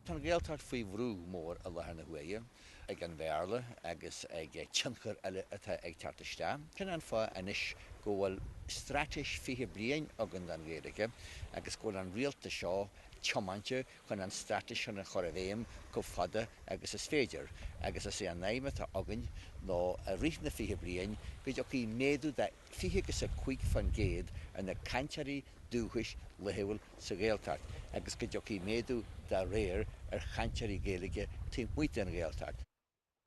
Tá an Ghaeltacht faoi bhrú mór i láthair na huaire ag an Bhéarla agus ag tionchair eile atá ag teacht isteach. Sin an fáth anois go bhfuil Straitéis 20 Bliain againn don Ghaeilge agus go bhfuil an rialtas seo tiomáinte chun an straitéis sin a chur i bhfeidhm chomh fada agus is féidir agus is é an aidhm atá againn ná i rith na 20 bliain go dtiocfaidh méadú de 20 agus 5% ar na cainteoirí dúchais laethúil sa Ghaeltacht agus go dtiocfaidh méadú dá réir ar chainteoirí Gaeilge taobh amuigh den Ghaeltacht.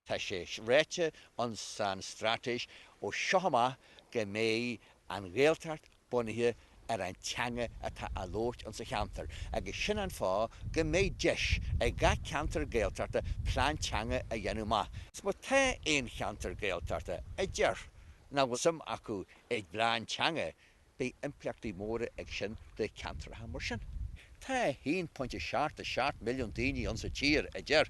Tá sé ráite ins an straitéis ó seo amach go mbeidh an Ghaeltacht bunaithe ar an teanga atá á labhairt insa cheantar agus sin an fáth go mbeidh deis ag gach ceantar Gaeltachta plean teanga a dhéanamh amach. Má tá aon cheantar Gaeltachta a deir nach bhfuil suim acu i bplean teanga, Beidh impleachtaí móra ag sin do cheantracha mar sin. Tá 1.77 milliún daoine ann sa tír a deir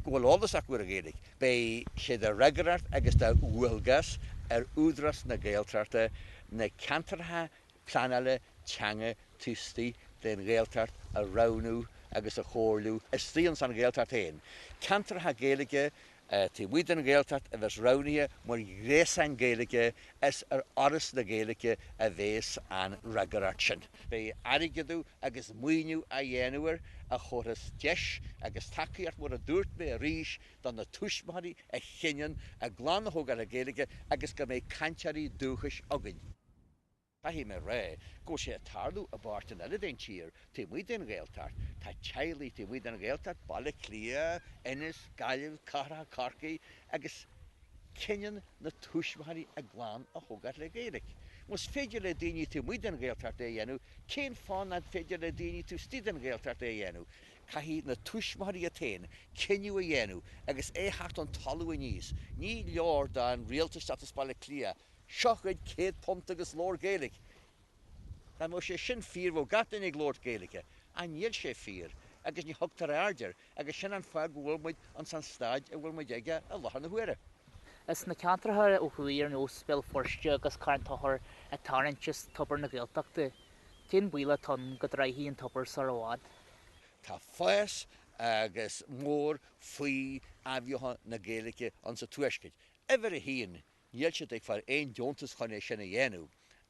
go bhfuil eolas acu ar an Ghaeilge. Beidh sé de fhreagracht agus de dhualgas ar Údarás na Gaeltachta na ceantracha pleanála teanga taobh istigh den Ghaeltacht a roghnú agus a chomhairliú istigh ins an Ghaeltacht féin. Ceantracha Gaeilge Taobh amuigh den Ghaeltacht a bheas roghnaithe mar ghréasáin Gaeilge, is ar Fhoras na Gaeilge a bheas an fhreagracht sin. Beidh airgeadú agus maoiniú á dhéanamh air a thabharfas deis agus tacaíocht, mar a dúirt mé arís, do na tuismitheoirí a chinneann a gclann a thógáil le Gaeilge agus go mbeidh cainteoirí dúchais againn. Caithfidh mé a rá go bhfuil sé ag tarlú i bpáirteanna eile den tír, taobh amuigh den Ghaeltacht. Tá teaghlaigh taobh amuigh den Ghaeltacht, Baile Átha Cliath, Inis, Gaillimh, cathracha Corcaí, agus cinneann na tuismitheoirí a gclann a thógáil le Gaeilge. Más féidir le daoine taobh amuigh den Ghaeltacht é a dhéanamh, cén fáth nach féidir le daoine taobh istigh den Ghaeltacht é a dhéanamh? Caithfidh na tuismitheoirí iad féin cinneadh a dhéanamh agus é a theacht ón talamh aníos. Ní leor don rialtas teacht as Baile Átha Cliath Seo dhuit £100 agus labhair Gaeilge. Dá mbeadh sé sin fíor bheadh gach duine ag labhairt Gaeilge. Ach níl sé fíor agus ní thugtar aird air agus sin an fáth go bhfuil muid ins an staid a bhfuil muid aige i láthair na huaire. Is na ceantracha ó thuaidh ar nós Béal Feirste agus Carn Tóchair ag tarraingt as tobar na Gaeltachta. Cén baol atá ann go dtráfadh an tobar sar i bhfad? Tá fás agus mór faoi athbheochan na Gaeilge insa Tuaisceart. Uimhir a haon, Níl siad ag fáil aon deontas chun é sin a dhéanamh.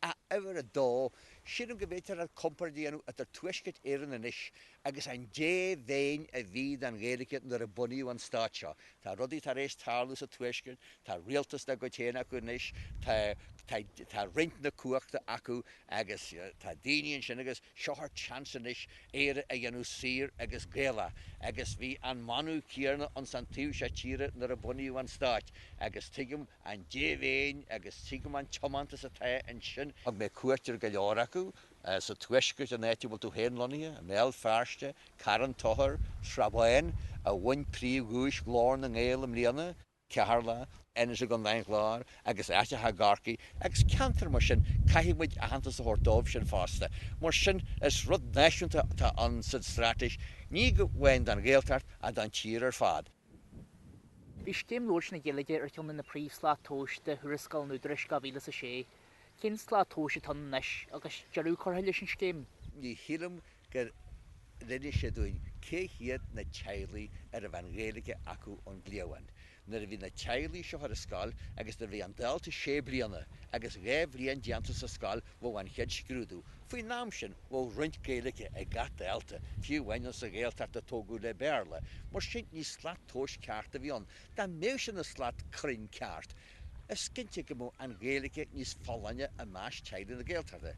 Ach uimhir a dó, sílim go bhféadfar an comparáid a dhéanamh idir Tuaisceart Éireann anois agus an dea-mhéin a bhí don Ghaeilge nuair a bunaíodh an stát seo. Tá rudaí tar éis tarlú sa Tuaisceart, tá rialtas dá gcuid féin acu anois, tá, tá, tá roinnt na cumhachta acu agus tá daoine ansin agus seo ár seans anois Éire a dhéanamh saor agus Gaelach agus bhí an manadh céanna ins an taobh seo tíre nuair a bunaíodh an stáit agus tuigim an dea-mhéin agus tuigim an tiomantas atá ansin. Thug mé cuairt ar go leor acu sa Tuaisceart, an áit a bhfuil tú féin lonnaithe, i mBéal Feirste, Carn Tóchair, Srath Bán, a bhain príomhdhuais Ghlór na nGael i mbliana, Ceatharlach, Inis i gContae an Chláir agus áiteacha i gCorcaigh agus ceantair mar sin, caithfidh muid aitheantas a thabhairt dóibh sin fosta. Mar sin, is rud náisiúnta atá ann san straitéis, ní amháin don Ghaeltacht ach don tír ar fad. Bhí Scéim Labhairt na Gaeilge ar cheann de na príomhshlat tomhais de Thuarascáil an Údaráis 2006. Cén slat tomhais atá ann anois agus deireadh curtha leis an scéim? Ní shílim gur d'inis sé dúinn cé hiad na teaghlaigh a raibh an Ghaeilge acu ón gcliabhán. Nuair a bhí na teaghlaigh seo ar an scoil agus nuair a bhí an dalta sé bliana agus 2 bhliain déanta sa scoil bheadh an chéad scrúdú. Faoin am sin bheadh roinnt Gaeilge ag gach dalta, fiú amháin sa Ghaeltacht a tógadh le Béarla. Mar sin ní slat tomhais ceart a bhí ann. Dá mbeadh sé ina slat cruinn ceart, is cinnte go mbeadh an Ghaeilge níos folláine i measc teaghlaigh na Gaeltachta.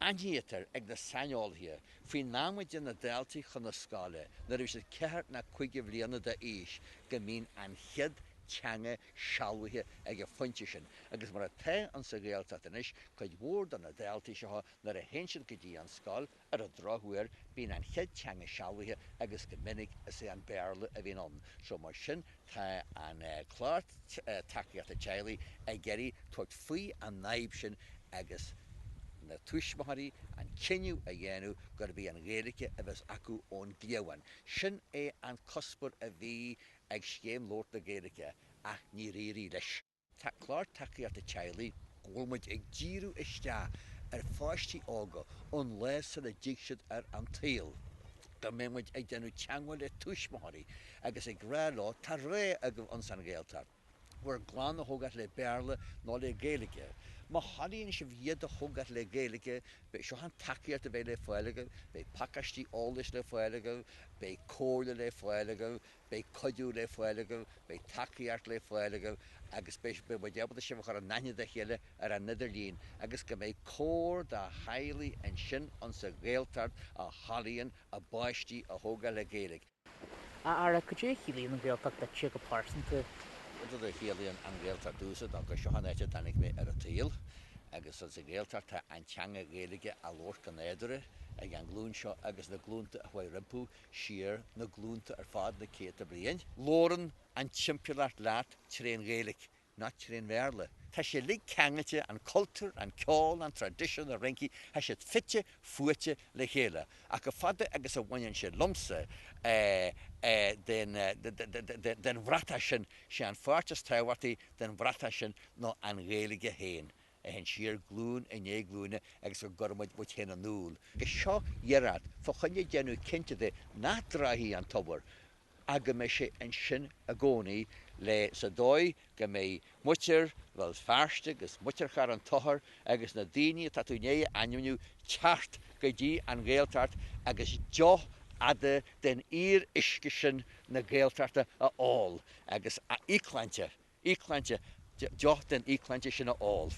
Aithnítear ag na saineolaithe faoin am a dtéann na daltaí chun na scoile, nuair a bhí siad ceathair ná cúig bhliana d'aois, go mbíonn an chéad teanga sealbhaithe ag an phointe sin. Agus mar atá ann sa Ghaeltacht anois, cuid mhór de na daltaí seo, nuair a théann siad go dtí an scoil, ar an drochuair, bíonn an chéad teanga sealbhaithe agus go minic is é an Béarla a bhíonn ann. So mar sin tá an clár tacaíochta teaghlaigh ag iarraidh tabhairt faoi an fhadhb sin agus na tuismitheoirí an cinneadh a dhéanamh gurb í an Ghaeilge a bheas acu ón gcliabhán. Sin é an cuspóir a bhí ag Scéim Labhairt na Gaeilge ach níor éirigh leis. Tá clár tacaíochta teaghlaigh go bhfuil muid ag díriú isteach ar pháistí óga ón lá sula dtig siad ar an tsaol. Go mbeidh muid ag déanamh teagmháil le tuismitheoirí agus ag rá leo, tá rogha agaibh ins an Ghaeltacht, bhur gclann a thógáil le Béarla nó le Gaeilge. Má thoilíonn sibh iad a thógáil le Gaeilge, beidh, seo an tacaíocht a bheidh le fáil agaibh, beidh pacáistí eolais le fáil agaibh, beidh comhairle le fáil agaibh, beidh cuidiú le fáil agaibh, beidh tacaíocht le fáil agaibh agus beidh muid ábalta sibh a chur in aithne dá chéile ar an idirlíon agus go mbeidh comhar de theaghlaigh ansin insa Ghaeltacht a thoilíonn a bpáistí a thógáil le Gaeilge. A Aire, cad é a chiallaíonn an Ghaeltacht duitse go pearsanta? Rud a chiallaíonn an Ghaeltacht domhsa ná gur seo an áit a dtáinig mé ar an tsaol agus insa Ghaeltacht tá an teanga Ghaeilge á labhairt go nádúrtha ag an nglúin seo agus na glúnta a chuaigh rompu siar na glúnta ar fad, na céadta bliain. Labhrann an timpeallacht leat trén Ghaeilge, not trén Bhéarla. Tá sé uilig ceangailte, an cultúr, an ceol, an traidisiún, na rincí, tá siad fite fuaite le chéile. Ach chomh fada agus a bhaineann sé liomsa, den den bhratach sin, sé an pháirt is tábhachtaí den bhratach sin ná an Ghaeilge féin. a théann siar glúin i ndiaidh glúine agus go gcuireann muid muid féin in iúl. Agus seo iarracht fá choinne déanamh cinnte de nach dtráfaidh an tobar ach go mbeidh sé ansin i gcónaí le sa dóigh go mbeidh muintir Bhéal Feirste agus muintir Charn Tóchair agus na daoine atá tú i ndiaidh a ainmniú teacht go dtí an Ghaeltacht agus deoch fhada den fhíor-uisce sin na Gaeltachta a ól agus a íocshláinte Íocshláinte, deoch den íocshláinte sin a ól.